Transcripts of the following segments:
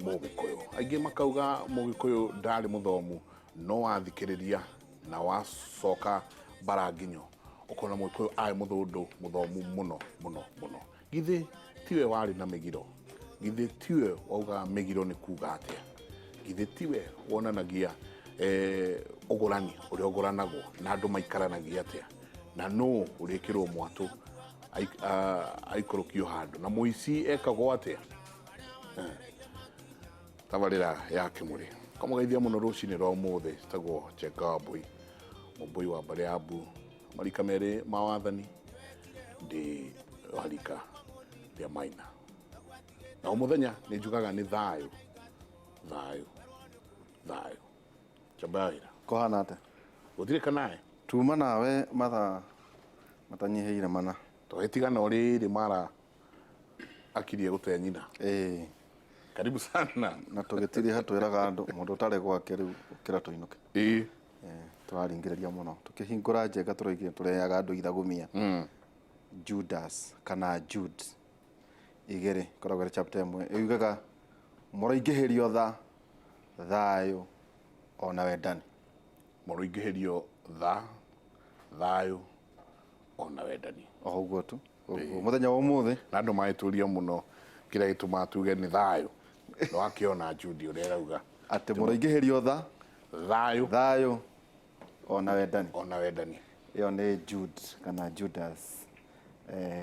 Mũgĩkũyũ. Aingĩ makauga Mũgĩkũyũ ndarĩ mũthomu, no wathikĩrĩria na wacoka mbaranginyo ũkona Mũgĩkũyũ arĩ mũthũndũ mũthomu mũno mũno mũno. Githĩ tiwe warĩ na mĩgiro? Githĩ tiwe waugaga mĩgiro nĩ kuga atĩa? Githĩ tiwe wonanagia ũgũrani ũrĩa ũgũranagwo na andũ maikaranagia atĩa? Na nũ ũrĩkĩrwo mwatũ aikũrũkio handũ? Na mũici ekagwo atĩa? Tabarĩra ya Kĩmũrĩ kamũgeithia mũno rũcinĩ rwa ũmũthĩ. Citagwo Njenga wa Mbũi, mũmbũi wa mbarĩ ya Mbu, marika merĩ ma wathani, ndĩ wa rika rĩa Maina, na o mũthenya nĩ njugaga nĩ thayũ, thayũ, thayũ. Njamba ya wĩra. Kũhana atĩa? Gũtirĩ kanae. Tuma nawe mathaa matanyihĩire mana. Tũgĩtigana o rĩrĩ mara akirie gũte nyina. Ĩĩ. Karibu sana. Na tũgĩtiriha twĩraga andũ mũndũ ũtarĩ gwake rĩu ũkĩra tũinũke. Ĩĩ. Tũraringĩrĩria mũno tũkĩhingũra njenga tũroigire tũreaga andũ ithagumia. Judas kana Jude igĩrĩ ĩkoragwo ĩrĩ chapter ĩmwe ĩugaga mũroingĩhĩrio tha, thayũ ona wendani. Mũroingĩhĩrio tha, thayũ ona wendani. O ũguo tu. Ũguo mũthenya wa ũmũthĩ. Na andũ magĩtũria mũno kĩrĩa gĩtũmaga tuge nĩ thayũ. Nĩwakĩona Jude ũrĩa ĩrauga. Atĩ mũroingĩhĩrio tha, thayũ, thayũ ona wendani. Ona wendani. Ĩyo nĩ Jude kana Judas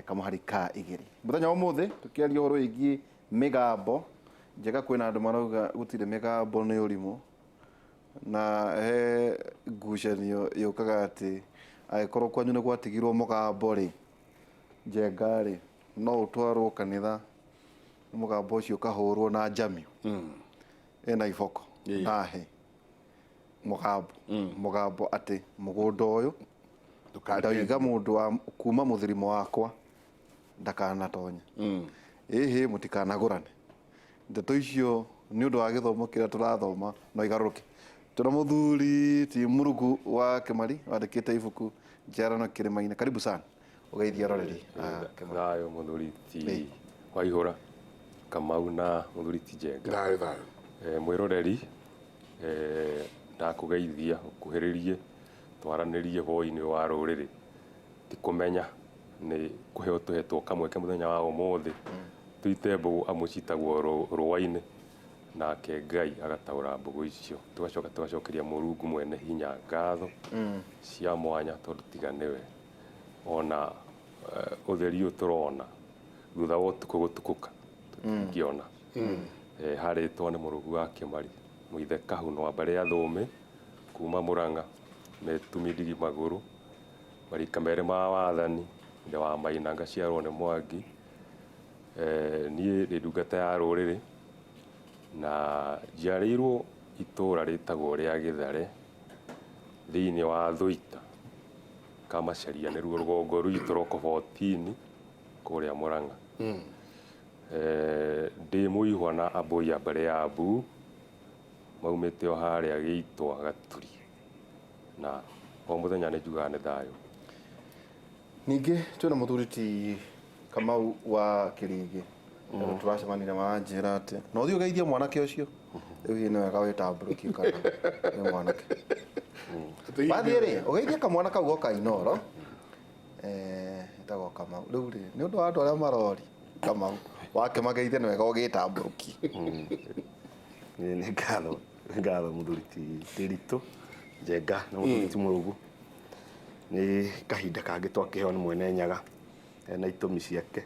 kamũhari ka igĩrĩ. Mũthenya wa ũmũthĩ tũkĩaria ũhoro wĩgiĩ mĩgambo. Njega kwĩna andũ marauga gũtirĩ mĩgambo nĩ ũrimũ. Na he ngucanio yũkaga atĩ angĩkorwo kwanyu nĩ gwatigirwo mũgambo rĩ, Njenga rĩ, no ũtwarwo kanitha mũgambo ũcio ũkahũrwo na njamio ĩna iboko na hĩ mũgambo mũgambo atĩ mũgũnda ũyũ ndauga mũndũ wa kuma mũthirimo wakwa ndakanatonye, ĩhĩ mũtikanagũrane. Ndeto icio nĩ ũndũ wa gĩthomo kĩrĩa tũrathoma no igarũrũke. Tũna mũthuri ti Mũrungu wa Kĩmari wandĩkĩte ibuku Njiarano Kĩrĩma-inĩ. Karibu sana ũgeithie aroreri a Kĩmari. Thayũ mũthuri ti Waihũra Kamau na mũthuri ti Njenga. Thayũ thayũ. Mwĩroreri, ndakũgeithia ũkuhĩrĩrie twaranĩrie hwainĩ wa rũrĩrĩ. Ti kũmenya nĩ kũheo tũhetwo kamweke mũthenya wa ũmũthĩ tũite mbũgũ amu citagwo rũa-inĩ, nake Ngai agataũra mbũgũ icio. Tũgacoka tũgacokeria Mũrungu mwene hinya ngatho cia mwanya tondũ tiga nĩwe ona ũtheri ũyũ tũrona thutha wa ũtukũ gũtukũka tũtingĩona. Harĩtwo nĩ Mũrungu wa Kĩmari, Mũithe Kahuno wa mbarĩ ya Thũũmĩ, kuma Mũrang'a, Metumi Ndigi Magũrũ, marika merĩ ma wathani, ithe wa Maina ngaciarwo nĩ Mwangi. Niĩ ndĩ ndungata ya rũrĩrĩ na njiarĩirwo itũra rĩtagwo rĩa Gĩthare thĩinĩ wa Thũita, Kamacharia nĩruo rũgongo rwitũ rwa Kobotini kũrĩa Mũrang'a. Ndĩ mũihwa na ambũi a mbarĩ ya Abu maumĩte o harĩa Gĩitwa Gaturi, na o mũthenya nĩ njugaga nĩ thayũ. Ningĩ twĩna mũthuri ti Kamau wa Kĩrĩgĩ. Tũracemanirie maranjĩra atĩ no ũthiĩ ũgeithie mwanake ũcio. Rĩu hihi nĩ wega wĩtambũrũkie kana nĩ mwanake. Wathiĩ rĩ, ũgeithie kamwana kau goka Inooro. Etagwo Kamau. Rĩu rĩ, nĩ ũndũ wa andũ arĩa marori Kamau, wakĩmageithia nĩ wega ũgĩtambũrũkie. Nĩ ngatho, nĩ ngatho mũthuri ti Ndĩritũ Njenga na mũthuri ti Mũrũgũ. Nĩ kahinda kangĩ twakĩheo nĩ mwene Nyaga ena itũmi ciake.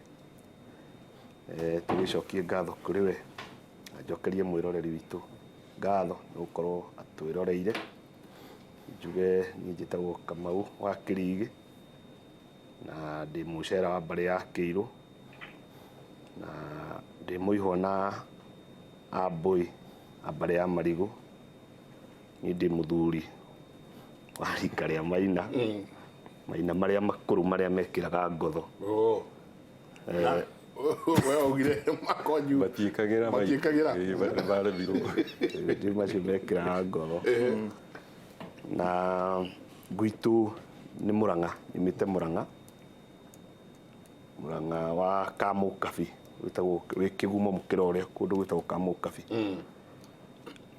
Tũgĩcokie ngatho kũrĩ we na njokerie mwĩroreri witũ ngatho nĩ gũkorwo atwĩroreire. Njuge niĩ njĩtagwo Kamau wa Kĩrigĩ na ndĩ mũcera wa mbarĩ ya Kĩirũ na ndĩ mũihwa na Ambũi a mbarĩ ya Marigũ. Niĩ ndĩ mũthuri wa rika rĩa Maina, Maina marĩa makũrũ marĩa mekĩraga ngotho. Oh. We augire makonyu Matiĩkagĩra. Matiĩkagĩra. Maremirwo. Ndĩ macio mekĩraga ngotho. Na gwitũ nĩ Mũrang'a, nyumĩte Mũrang'a, Mũrang'a wa Kamũkabi. Wĩtagwo wĩ Kĩgumo mũkĩra ũrĩa kũndũ gwĩtagwo Kamũkabi.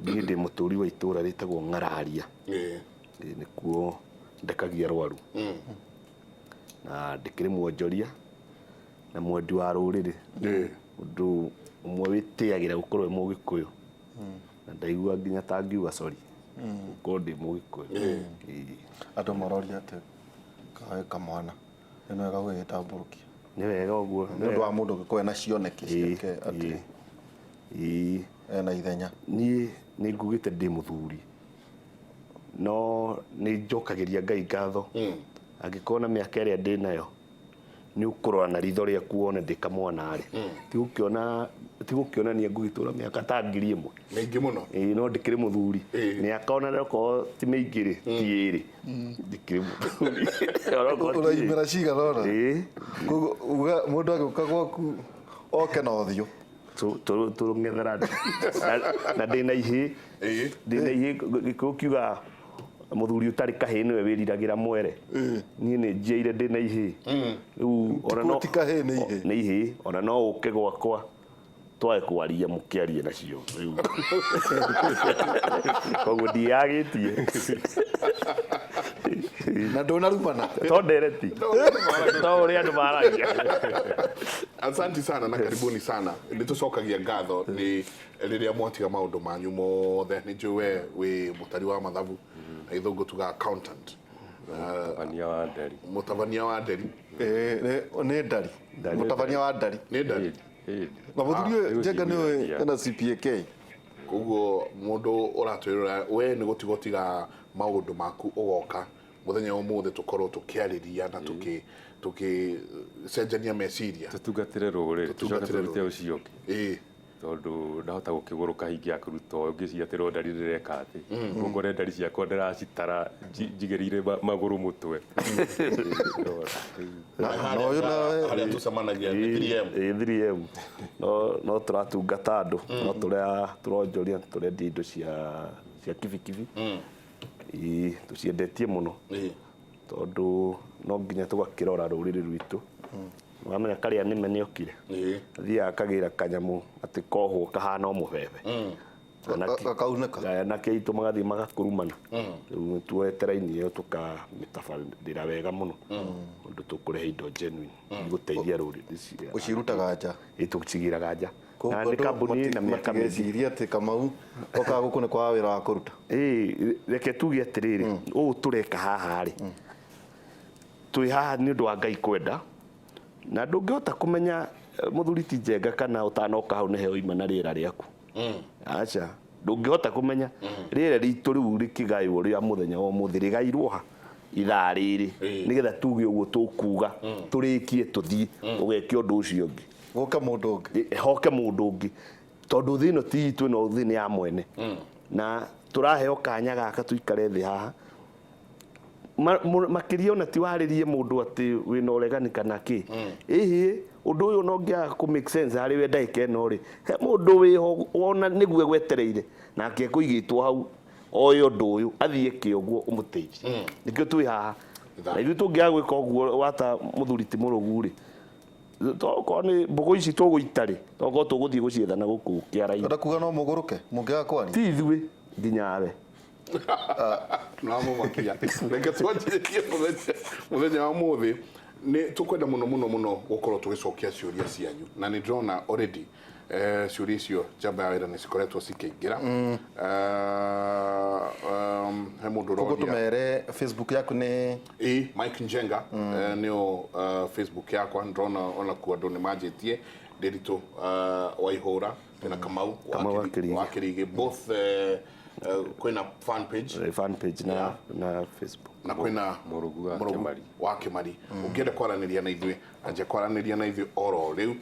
Niĩ ndĩ mũtũri wa itũra rĩtagwo Ng'araria. Ĩĩ, nĩkuo ndekagia rwaru na ndĩkĩrĩ mwonjoria na mwendi wa rũrĩrĩ, ũndũ ũmwe wĩtĩagĩra gũkorwo wĩ Mũgĩkũyũ, na ndaigua nginya ta ngiuga sorry gũkorwo ndĩ Mũgĩkũyũ. Ĩĩ. Andũ maroria atĩ kawe kamwana nĩ wega gũgĩtambũrũkia. Nĩ wega ũguo. Nĩ ũndũ wa mũndũ gũkorwo ena cioneki ciake atĩ ena ithenya. Niĩ nĩ ngugĩte ndĩ mũthuri, no nĩ njokagĩria Ngai ngatho. Angĩkorwo na mĩaka ĩrĩa ndĩ nayo nĩ ũkũrora na ritho rĩaku wone ndĩ kamwana rĩ, ti gũkĩonania ngũgĩtũra mĩaka ta 1000. Mĩingĩ mũno. Ĩĩ, no ndĩkĩrĩ mũthuri. Mĩaka ona okorwo ti mĩingĩ rĩ, ti ĩrĩ, ndĩkĩrĩ mũthuri. Ona okorwo ti ĩrĩ. Ũraimĩra cigana ũna. Ĩĩ. Koguo uga mũndũ agĩũka gwaku oke na ũthiũ. Tũrũng'ethera na ndĩna ihĩĩ. Ndĩna ihĩĩ. Gĩkũyũ kiuga mũthuri ũtarĩ kahĩĩ nĩwe wĩriragĩra mwere. Niĩ nĩ njiaire ndĩna ihĩĩ. Rĩu ona no Ti kahĩĩ, nĩ ihĩĩ. Nĩ ihĩĩ. Ona no ũke gwakwa twage kwaria mũkĩarie nacio rĩu. Koguo ndiyagĩtie. Na ndũnarumana. To ndereti to ũrĩa andũ maragia. Asanti sana na karibuni sana. Nĩ tũcokagia ngatho nĩ rĩrĩa mwatiga maũndũ manyu mothe. Nĩ njũĩ we wĩ mũtari wa mathabu, na gĩthũngũ tuga accountant. Mũtabania wa nderi. Mũtabania wa nderi. Ĩĩ, nĩ ndari. Ndari. Mũtabania wa ndari. Nĩ ndari. Na mũthuri ũyũ Njenga nĩ ũĩ Ĩĩ. ena CPAK. Koguo mũndũ ũratwĩrora we nĩ gũtiga ũtiga maũndũ maku ũgoka mũthenya wa ũmũthĩ tũkorwo tũkĩarĩria na tũkĩcenjania meciria. Tũtungatĩre rũrĩrĩ, tũcoke Tũtungatĩre tũrute rũrĩrĩ. ũcio ũngĩ. Tondũ ndahota gũkĩgũrũka hingi ya kũruta ũyũ ngĩciria atĩ no ndari ndĩreka atĩ ũkore ndari ciakwa ndĩracitara njigĩrĩire magũrũ mũtwe. Na na ũyũ nawe Harĩa tũcemanagia nĩ 3M. Ĩĩ, 3M. No tũratungata andũ, no tũrĩa tũronjoria, tũrendia indo cia kibikibi. Ĩĩ, tũciendetie mũno tondũ no nginya tũgakĩrora rũrĩrĩ rwitũ. Wamenya karĩa nĩme nĩokire, athiaga akagĩra kanyamũ atĩ kohwo kahana o mũbebe. Gakaunĩka. Anake aitũ magathiĩ magakurumana. Rĩu tuoete raini ĩyo tũkamĩtabarĩra wega mũno ũndũ tũkũrehe indo genuine igũteithia rũrĩrĩ. Ũcirutaga nja. Ĩ, tũcigĩraga nja. Koguo Na nĩ andũ kambuni ĩna mĩaka mĩingĩ. matigecirie atĩ Kamau okaga gũkũ nĩ kwaga wĩra wa kũruta. Ĩĩ, reke tuge atĩrĩrĩ, ũũ tũreka haha rĩ, twĩ haha nĩ ũndũ wa Ngai kwenda, na ndũngĩhota kũmenya mũthuri ti Njenga kana ũtanoka hau nĩhe ũima na rĩera rĩaku. Aca, ndũngĩhota kũmenya rĩera ritũ rĩu rĩkĩgaywo rĩa mũthenya wa ũmũthĩ rĩgairwo ha ithaa rĩrĩ, nĩgetha tuge ũguo tũkuga tũrĩkie tũthiĩ ũgeke ũndũ ũcio ũngĩ. Gũke mũndũ ũngĩ. Hoke mũndũ ũngĩ, tondũ thĩ ĩno ti itũ, ĩno thĩ nĩ ya mwene, na tũraheo kanya gaka tũikare thĩ haha. Makĩria ona ti warĩrie mũndũ atĩ wĩna ũregani kana kĩ. Ĩhĩ, ũndũ ũyũ no ngĩaga kũ make sense harĩ we ndagĩka ĩno rĩ, he mũndũ wĩho wona nĩguo egwetereire nake ekũigĩtwo hau oe ũndũ ũyũ athiĩ eke ũguo ũmũteithie. Nĩkĩo twĩ haha. Na ithuĩ tũngĩaga gwĩka ũguo wata mũthuri ti mũrũgu rĩ, tokorwo nĩ mbũgũ ici tũgũita rĩ, tokorwo tũgũthiĩ gũcietha na gũkũ kĩara-inĩ. Ũrenda kuga no mũgũrũke mũngĩaga kwaria? Ti ithuĩ nginya we. Namũmakia. Reke twanjĩrĩrie mũthenya wa ũmũthĩ. Nĩ tũkwenda mũno mũno mũno gũkorwo tũgĩcokia ciũria cianyu, na nĩ ndĩrona already ciũria icio njamba ya wĩra nĩ cikoretwo cikĩingĩra. He mũndũ Koguo ũroria. tũmere Facebook yaku nĩ Ĩ, Mike Njenga, nĩyo Facebook yakwa. Ndĩrona ona kuo andũ nĩ manjĩtie Ndĩritũ wa Ihũra na Kamau Kamau wa Kĩrigĩ. wa Kĩrigĩ, both kwĩna fan page. Fan page na Facebook. Na kwĩna Mũrũgu wa Mũrũgu Kĩmari. wa Kĩmari. Ũngĩenda kwaranĩria na ithuĩ, anjia kwaranĩria na ithuĩ oro rĩu.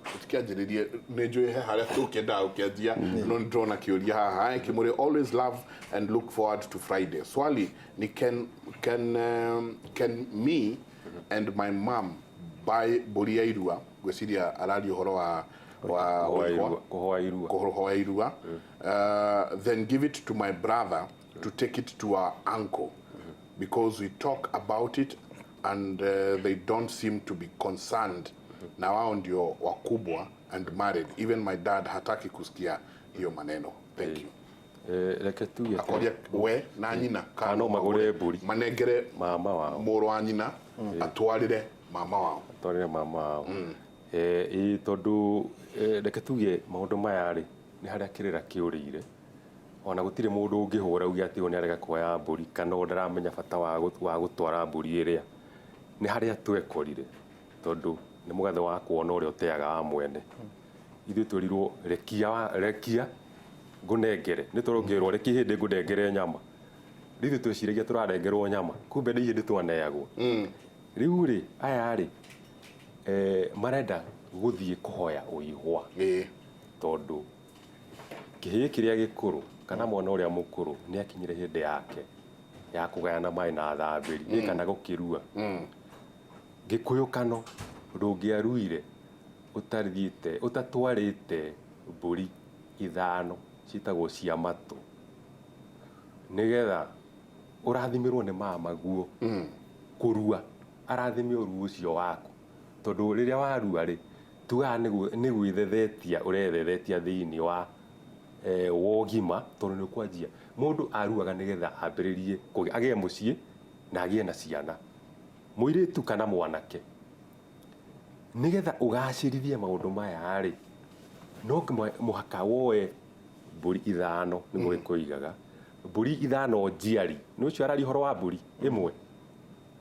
Tũtikĩanjĩrĩrie, nĩ njũĩ he harĩa tũkĩendaga gũkĩanjia, no nĩ ndĩrona kĩũria haha. Hi, Kimuri, always love and look forward to Friday. Swali ni can me and my mom buy mbũri ya irua? Ngwĩciria araria ũhoro wa Kũhoa ũikwa. irua, kũhoa irua. Kũhoa irua. Then give it to my brother to take it to our uncle, because we talk about it and they don't seem to be concerned. Na wao ndio wakubwa and married. Even my dad hataki kusikia hiyo maneno. Thank you. Reke tuge atĩrĩ, Akoria we na nyina Kana no magũre mbũri. Manengere mama wao mũrũ wa nyina atwarĩre mama wao. Atwarĩre mama wao. Ĩĩ tondũ reke tuge maũndũ maya rĩ nĩ harĩa kĩrĩra kĩũrĩire, ona gũtirĩ mũndũ ũngĩhũra uge atĩ ũyũ nĩ arega kuoya mbũri kana ũyũ ndaramenya bata wa gũtwara mbũri ĩrĩa, nĩ harĩa twekorire, tondũ nĩ mũgathe wa kuona ũrĩa ũteaga wa mwene. Ithuĩ twerirwo rekia, rekia ngũnengere, nĩ tũrongĩrwo rekia ihĩndĩ ngũnengere nyama. Rĩu ithuĩ tweciragia tũrarengerwo nyama, kumbe nĩ ihĩndĩ twaneagwo. Rĩu rĩ aya rĩ marenda gũthiĩ kũhoya ũigwa, tondũ kĩhĩĩ kĩrĩa gĩkũrũ kana mwana ũrĩa mũkũrũ nĩ akinyire hĩndĩ yake ya kũgayana maĩ na thambĩri, kana gũkĩrua. Gĩkũyũ kano ndũngĩaruire ũtathiĩte ũtatwarĩte mbũri 5 ciĩtagwo cia matũ, nĩgetha ũrathimĩrwo nĩ mama guo kũrua, arathime ũruo ũcio waku, tondũ rĩrĩa warua rĩ tugaga nĩ gwĩthethetia ũrethethetia thĩinĩ wa wogima, tondũ nĩ ũkwanjia. Mũndũ aruaga nĩgetha ambĩrĩrie agĩe mũciĩ na agĩe na ciana, mũirĩtu kana mwanake. Nĩgetha ũgacĩrithie maũndũ maya rĩ, no mũhaka woe mbũri 5, nĩguo gĩkũigaga mbũri 5 njiari. Nĩ ũcio araria ũhoro wa mbũri ĩmwe,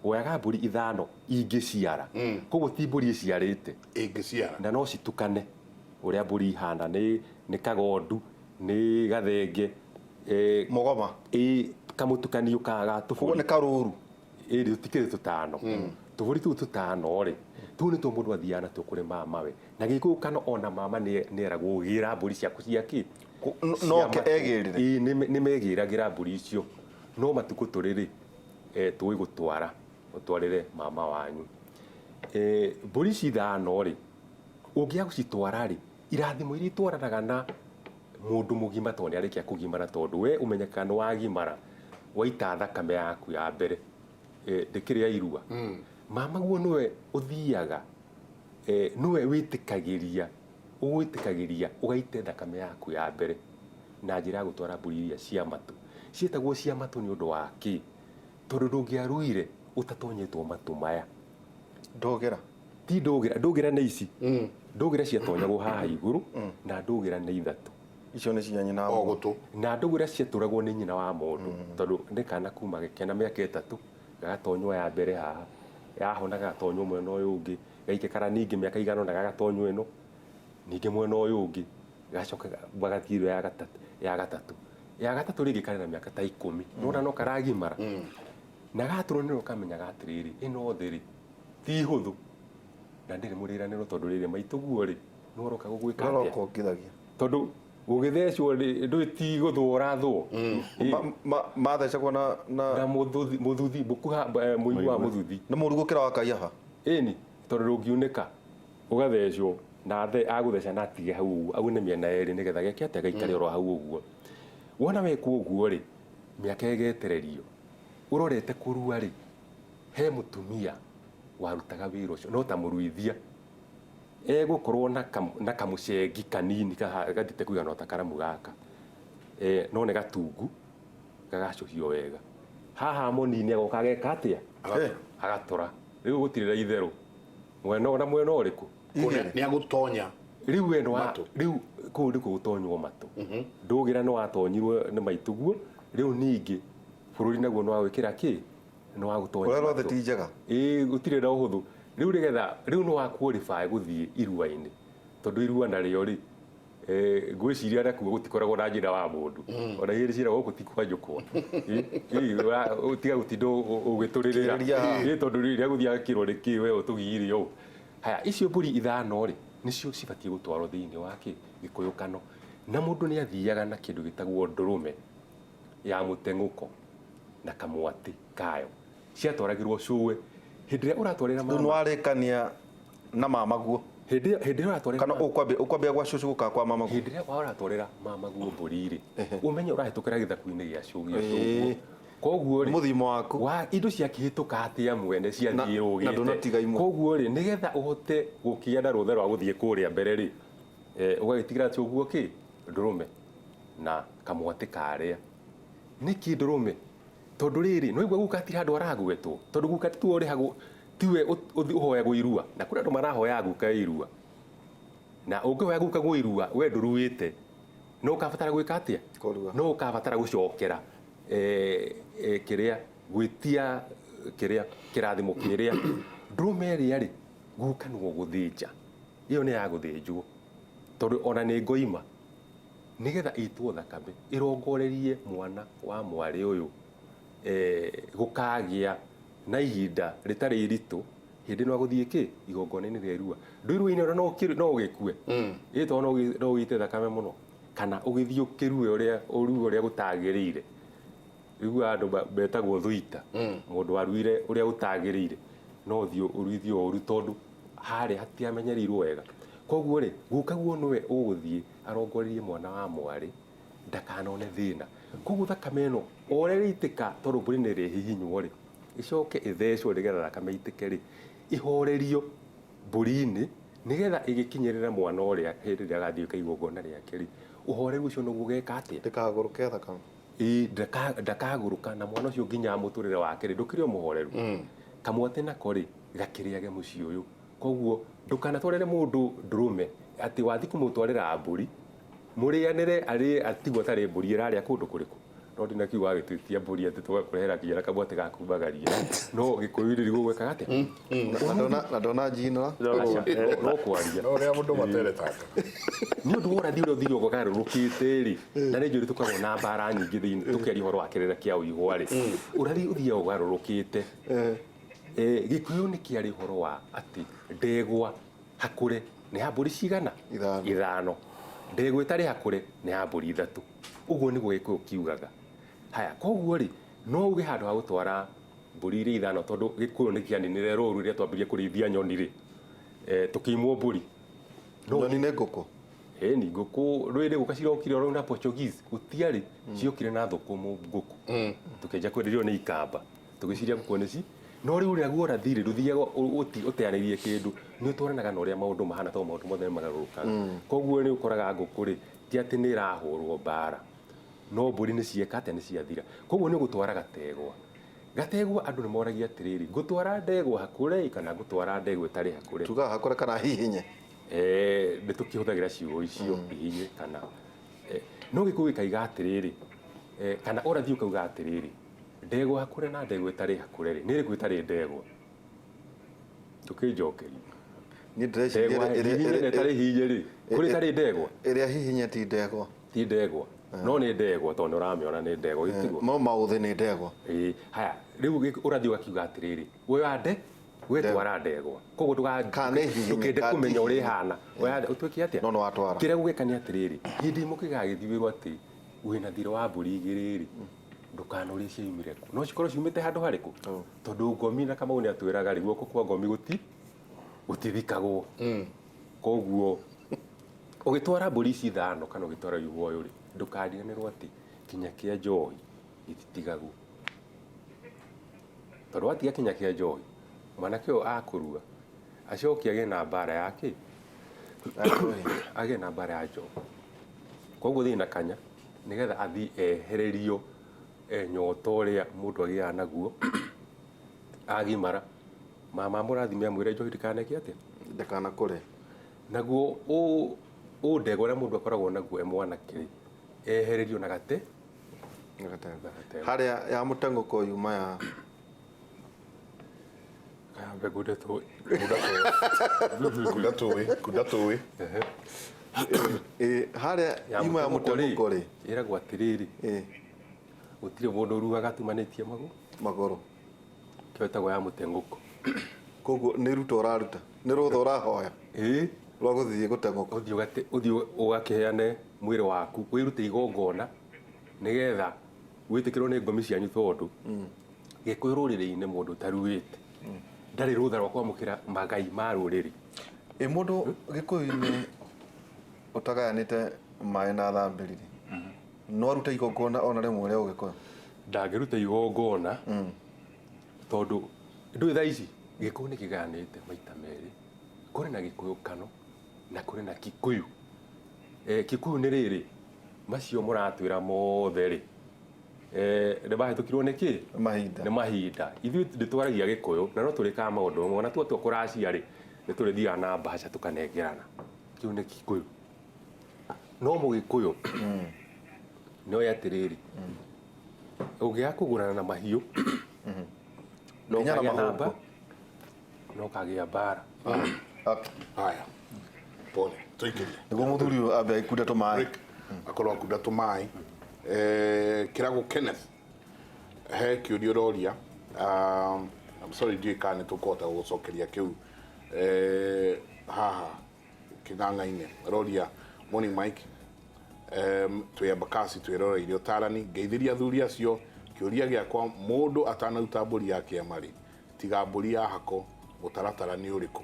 woyaga mbũri 5 ingĩciara, koguo ti mbũri ĩciarĩte, ĩngĩciara, na no citukane ũrĩa mbũri ihana, nĩ kagondu, nĩ gathenge, mũgoma, kamũtukanio ka tũbũri, nĩ karũru, tũtikĩrĩ tũtano, tũbũri tũu tũtano rĩ, tũu nĩtuo mũndũ athiaga natuo kũrĩ mamawe. Na gĩkũyũ kano ona mama nĩ eragwo gĩra mbũri ciaku cia kĩ, noke egĩrĩre. Ĩĩ, nĩ megĩragĩra mbũri icio, no matukũ tũrĩ rĩ, tũĩ gũtwara ũtwarĩre mama wanyu. Mbũri ici 5 rĩ, ũngĩaga gũcitwara rĩ, irathimo iria itwaranaga na mũndũ mũgima tondũ nĩ arĩkia kũgimara, tondũ we ũmenyekaga nĩ wagimara waita thakame yaku ya mbere, ndĩkĩrĩ ya irua. Mama guo nĩwe ũthiaga, nĩwe wĩtĩkagĩria, ũgwĩtĩkagĩria ũgaite thakame yaku ya mbere na njĩra ya gũtwara mbũri iria cia matũ. Ciĩtagwo cia matũ nĩ ũndũ wa kĩ? Tondũ ndũngĩaruire ũtatonyetwo matũ maya. Ndũgĩra. Ti ndũgĩra, ndũgĩra nĩ ici. Ndũgĩra ciatonyagwo haha igũrũ, na ndũgĩra nĩ 3. Icio nĩ cia nyina wa O mũndũ. gũtũ. Na ndũgĩra ciatũragwo nĩ nyina wa mũndũ, tondũ nĩ kana kuma kena mĩaka 3, gagatonywo ya mbere haha, yahona gagatonywo mwena ũyũ ũngĩ, gaikara ningĩ mĩaka 9 gagatonywo ĩno, ningĩ mwena ũyũ ũngĩ, gacoka bagathiĩ ya gatatũ, ya gatatũ. Ya gatatũ rĩngĩ karĩ na mĩaka ta 10, nĩwona no karagimara. Na gatũrwo nĩ ũkamenyaga atĩrĩrĩ, ĩno thĩ rĩ, ti hũthũ. Na ndĩrĩ mũrĩranĩro tondũ rĩrĩ maitũguo rĩ, nĩ ũroka gũgwĩka atĩa? Ũroka ũngithagia. Tondũ gũgĩthecwo rĩ, ndũĩ ti gũthwo ũrathwo. Mathecagwo na Na mũthuthi, mũthuthi, mũkuha, mũigua wa mũthuthi. Nĩ mũru gũkĩra wa Kaiafa. Ĩni, tondũ ndũngiunĩka, ũgathecwo, na agũtheca na atige hau ũguo, aune mĩena yerĩ nĩgetha geke atĩa, gaikare oro hau ũguo. Wona wekwo ũguo rĩ, mĩaka ĩgetererio, ũrorete kũrua rĩ, he mũtumia warutaga wĩra ũcio, no ta mũruithia. Egũkorwo na kamũcengi kanini gathiĩte kũigana ota karamu gaka. No nĩ gatungu, gagacũhio wega. Haha mũnini agoka ageka atĩa? Agatũra. Rĩu gũtirĩ na itherũ. Mwena ona mwena ũrĩkũ? Nĩ agũtonya. Rĩu we nĩ wa- Matũ. rĩu kũu nĩkuo gũtonywo matũ. Ndũgĩra nĩ watonyirwo nĩ maitũguo, rĩu ningĩ bũrũri naguo nĩ wa gwĩkĩra kĩ? Nĩ wa gũtonya Ũrĩa rwothe matũ. ti njega. Ĩĩ, gũtirĩ na ũhũthũ. Rĩu nĩgetha, rĩu nĩ wa qualify gũthiĩ irua-inĩ. Tondũ irua narĩo rĩ, ngwĩciria nakuo gũtikoragwo na njĩra wa mũndũ. Ona igĩrĩ ciĩragwo gũkũ ti kwa njũkwa. Tiga gũtinda ũgĩtũrĩrĩra. Kĩrĩria haha. Tondũ rĩrĩa gũthiaga kĩro nĩ kĩ we ũtũgiire ũũ. Haya, icio mbũri 5 rĩ, nĩcio cibatiĩ gũtwarwo thĩinĩ wa kĩ? Gĩkũyũ kano. Na mũndũ nĩ athiaga na kĩndũ gĩtagwo ndũrũme ya mũteng'ũko na kamwatĩ kayo. Ciatwaragĩrwo cũwe. Hĩndĩ ĩrĩa ũratwarĩra Rĩu mama. nĩ warĩkania na mama guo. Hĩndĩ ĩrĩa ũratwarĩra Kana mama. ũkwambia gwa cũcũ gũka kwa mama guo. Hĩndĩ ĩrĩa ũratwarĩra mama guo mbũri rĩ, ũmenye ũrahĩtũkĩra gĩthaku-inĩ gĩa cũguo. Koguo rĩ, Mũthimo waku. Wa indo ciakĩhĩtũka atĩa mwene ciathiĩ Na rũgĩte. ndũnatiga imwe. Koguo rĩ, nĩgetha ũhote gũkĩgĩa na rũtha rwa gũthiĩ kũrĩa mbere rĩ, ũgagĩtigĩra atĩ ũguo kĩ ndũrũme na kamwatĩ karĩa. Nĩkĩ ndũrũme? Tondũ rĩrĩ, no igua guka hatirĩ handũ aragwetwo, tondũ guka tiwe ũrĩhagwo, tiwe ũhoyagwo irua, na kũrĩ andũ marahoya guka irua. Na ũngĩhoya guka gwo irua, we ndũruĩte, no ũkabatara gwĩka atĩa? Kũrua. No ũkabatara gũcokera, kĩrĩa, gwĩtia kĩrĩa, kĩrathimo kĩrĩa. Ndũrũme ĩrĩa rĩ, guka nĩwe ũgũthĩnja. Ĩyo nĩ ya gũthĩnjwo, tondũ ona nĩ ngoima, nĩgetha ĩitwo thakame, ĩrongorerie mwana wa mwarĩ ũyũ, gũkagĩa na ihinda rĩtarĩ iritũ, hĩndĩ ĩno agũthiĩ kĩ? Igongona-inĩ rĩa irua. Ndũirua-inĩ ona no ũgĩkue. Ĩ tondũ no ũgĩite thakame mũno, kana ũgĩthiĩ ũkĩrue ũrĩa, ũrue ũrĩa gũtagĩrĩire. Rĩu andũ betagwo thuita. Mũndũ waruire ũrĩa ũtagĩrĩire, no ũthiĩ ũruithio ũru tondũ harĩa hatiamenyereirwo wega. Koguo rĩ, guka guo nĩwe ũgũthiĩ arongorerie mwana wa mwarĩ ndakanone thĩna. Koguo thakame ĩno o ũrĩa ĩrĩitĩka, tondũ mbũri nĩ ĩrĩhihinywo rĩ, ĩcoke ĩthecwo nĩgetha thakame ĩitĩke rĩ, ĩhorerio mbũri-inĩ nĩgetha ĩgĩkinyĩrĩra mwana ũrĩa hĩndĩ ĩrĩa agathiĩ gwĩka igongona rĩake rĩ, ũhoreru ũcio nĩguo ũgeka atĩa? Ndĩkagũrũke thakame. Ĩĩ, ndakagũrũka, na mwana ũcio nginya mũtũrĩre wake rĩ, ndũkĩrĩ o mũhoreru. Kamwatĩ nako rĩ, gakĩrĩage mũciĩ ũyũ. Koguo ndũkanatwarĩre mũndũ ndũrũme atĩ wathiĩ kũmũtwarĩra mbũri, mũrĩanĩre arĩe atigwo atarĩ mbũri ĩrarĩa kũndũ kũrĩkũ. No ndinakiuga agĩtwĩtia mbũri atĩ tũgakũrehera nginya na kamwatĩ gakumagaria. No Gĩkũyũ-inĩ nĩguo gwekaga atĩa? Na ndona njinora. Aca, no kwaria. No ũrĩa mũndũ materetanga. Nĩ ũndũ wa ũrathi ũrĩa ũthiire ũgarũrũkĩte rĩ, na nĩ njũĩ tũkoragwo na mbara nyingĩ thĩinĩ, tũkĩaria ũhoro wa kĩrĩra kĩa ũigwa rĩ, ũrathi ũthiaga ũgarũrũkĩte. Gĩkũyũ nĩ kĩarĩ ũhoro wa atĩ ndegwa hakũre nĩ ya mbũri cigana? Ithano. Ithano. Ndegwa ĩtarĩ hakũre nĩ ya mbũri ithatũ. Ũguo nĩguo Gĩkũyũ kiugaga. Haya, koguo rĩ, no uge handũ ha gũtwara mbũri iria ithano, tondũ Gĩkũyũ nĩ kĩaninire rũru rĩrĩa twambirie kũrĩithia nyoni rĩ, tũkĩimwo mbũri. No Nyoni nĩ ngũkũ? Ĩĩ, ni ngũkũ. Rwĩrĩ gũka cirokire oro na Portuguese, gũtiarĩ, ciokire na thũkũmũ ngũkũ. Tũkĩanjia kwenderio nĩ ikamba. Tũgĩciria ngũkũ nĩ ci. No rĩu rĩaguo ũrathi rĩ, ndũthiaga ũteanĩirie kĩndũ, nĩ ũtwaranaga na ũrĩa maũndũ mahana, tondũ maũndũ mothe nĩ magarũrũkaga. Koguo nĩ ũkoraga ngũkũ rĩ, ti atĩ nĩ ĩrahũrwo mbara, no mbũri nĩ cieka atĩa, nĩ ciathira. Koguo nĩ ũgũtwara gategwa. Gategwa andũ nĩ moragia atĩrĩrĩ, ngũtwara ndegwa hakũre kana ngũtwara ndegwa ĩtarĩ hakũre? Tugaga hakũre kana hihinye? Nĩ tũkĩhũthagĩra ciugo icio, hihinye kana. No Gĩkũyũ gĩkaiga atĩrĩrĩ, kana ũrathi ũkauga atĩrĩrĩ, ndegwa hakũre na ndegwa ĩtarĩ hakũre rĩ, nĩ ĩrĩkũ ĩtarĩ ndegwa? Tũkĩnjokeria. Niĩ ndĩreciria Ndegwa hihinye na ĩtarĩ hihinye rĩ, kũrĩ ĩtarĩ ndegwa? Ĩrĩa hihinye ti ndegwa. Ti ndegwa. No nĩ ndegwa tondũ nĩ ũramĩona nĩ ndegwa, gĩtigwo. No maũthĩ nĩ ndegwa. Ĩĩ, haya, rĩu ũrathi ũgakiuga atĩrĩrĩ, we wa we twara ndegwa. Koguo Kana nĩ hihinye, ndũkende kana ti kũmenya ũrĩa hihinye. ĩhana. Oya ũtuĩke atĩa? No nĩ watwara. Kĩrĩa gũgĩka nĩ atĩrĩrĩ, hĩndĩ ĩmwe kĩgagĩthiĩ wĩrwo atĩ wĩna thirĩ wa mbũri igĩrĩ rĩ, ndũkanũrie ciaumire kũ. No cikorwo ciumĩte handũ harĩkũ? Tondũ ngomi na Kamau nĩ atwĩraga rĩ, guoko kwa ngomi gũtithikagwo. Koguo ũgĩtwara mbũri ici ithano kana ũgĩtwara ũigua ũyũ rĩ, ndũkariganĩrwo atĩ kinya kĩa njohi gĩtitigagwo. Tondũ watiga kinya kĩa njohi, mwanake ũyũ akũrua, acoke agĩe na mbara ya kĩ? Agĩe na mbara ya njohi. Koguo thiĩ na kanya nĩgetha athiĩ ehererio nyota ũrĩa mũndũ agĩaga naguo agimara. Mama amũrathime amwĩre njohi ndĩkaneke atĩa? Ndĩkanakũre. Naguo ũndegwa ũrĩa mũndũ akoragwo naguo e mwanake rĩ, ehererio na gate? Na gatego. Na gatego. Harĩa ya mũteng'ũko yuma ya Kambe ngunda tũĩ. Ngunda tũĩ, ngunda tũĩ. Harĩa Ya yuma ya mũteng'ũko rĩ, mũteng'ũko rĩ. ĩragwo atĩrĩrĩ, gũtirĩ mũndũ ũruaga atumanĩtie magũrũ. Magũrũ. Kĩo ĩtagwo ya mũteng'ũko. Koguo nĩ ruto ũraruta, nĩ rũtha ũrahoya. Rwa gũthiĩ gũteng'ũka. Ũthiĩ ũgakĩheane mwĩrĩ waku, wĩrute igongona nĩgetha wĩtĩkĩrwo nĩ ngomi cianyu tondũ Gĩkũyũ rũrĩrĩ-inĩ mũndũ ũtaruĩte ndarĩ rũtha rwa kwamũkĩra magai ma rũrĩrĩ. Ĩ mũndũ Gĩkũyũ-inĩ ũtagayanĩte maĩ na thambĩri rĩ, no arute igongona ona rĩmwe rĩa Ũgĩkũyũ? Ndangĩruta igongona tondũ ndũĩ thaa ici Gĩkũyũ nĩ kĩgayanĩte maita merĩ, kũrĩ na Gĩkũyũ kano na kũrĩ na Kikuyu. Kikuyu nĩ rĩrĩ, macio mũratwĩra mothe rĩ, nĩ mahĩtũkirwo nĩ kĩ? Mahinda. Nĩ mahinda. Ithuĩ nĩ twaragia Gĩkũyũ na no tũrĩkaga maũndũ mamwe, ona twatua kũracia rĩ, nĩ tũrĩthiaga na mbaca tũkanengerana. Kĩu nĩ Kikuyu. No Mũgĩkũyũ nĩ oĩ atĩrĩrĩ, ũngĩaga kũgũrana na mahiũ no Nginya na ũkagĩa na mahũngũ. No ũkagĩa mbara. Okay. Haya, pole, tũikĩrie. Nĩguo mũthuri ũyũ ambe agĩkunda tũmaĩ. Break. Akorwo akunda tũmaĩ. Kĩrago Kenneth, he kĩũria ũroria. I'm sorry, ndiũĩ kana nĩ tũkũhota gũgũcokeria kĩu haha kĩng'ang'a-inĩ. Ũroria, morning Mike, twĩ Embakasi twĩroreire ũtarani, ngeithĩria athuri acio. Kĩũria gĩakwa, mũndũ atanaruta mbũri ya kĩama rĩ, tiga mbũri ya hako, mũtaratara nĩ ũrĩkũ?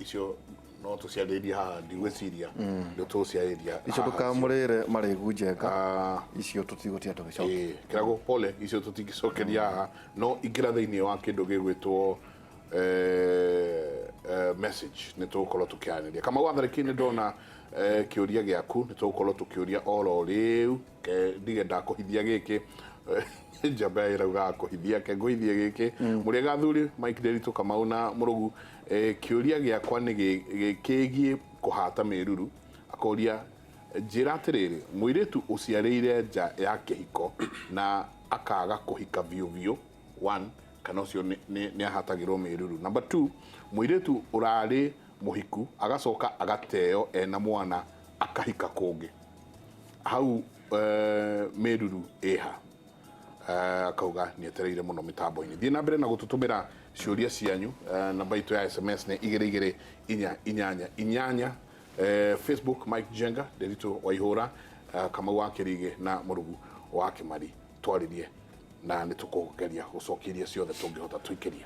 Icio no tũciarĩrie haha, ndigwĩciria nĩ tũciarĩria Icio ndũkamũrĩre marĩgu njenga. Ah. Icio tũtigũtinda tũgĩcokia. Ĩĩ, kĩrago pole, icio tũtingĩcokeria haha, no ingĩra thĩinĩ wa kĩndũ gĩgwĩtwo message, nĩ tũgũkorwo tũkĩaranĩria. Kamau wa Tharĩki, nĩ ndona kĩũria gĩaku, nĩ tũgũkorwo tũkĩũria oro rĩu. Ndige ndakũhithia gĩkĩ, njamba ĩraugaga kũhithia, ke ngũhithie gĩkĩ. Mũrĩega athuri Mike Nderitu, Kamau na Mũrũgu, kĩũria gĩakwa nĩ kĩgiĩ kũhata mĩruru. Akoria, njĩra atĩrĩrĩ, mũirĩtu ũciarĩire nja ya kĩhiko na akaga kũhika biũ biũ, one, kana ũcio nĩ ahatagĩrwo mĩruru? Number two, mũirĩtu ũrarĩ mũhiku agacoka agateo ena mwana akahika kũngĩ, hau mĩruru ĩha? Akauga nĩ etereire mũno mĩtambo-inĩ. Thiĩ na mbere na gũtũtũmĩra ciũria cianyu. Namba itũ ya SMS nĩ 22488. Facebook Mike Njenga, Nderitu Waihũra, Kamau wa Kĩrigĩ na Mũrugu wa Kĩmari. Twarĩrie na nĩ tũkũgeria gũcokia iria ciothe tũngĩhota. Tũikĩrie.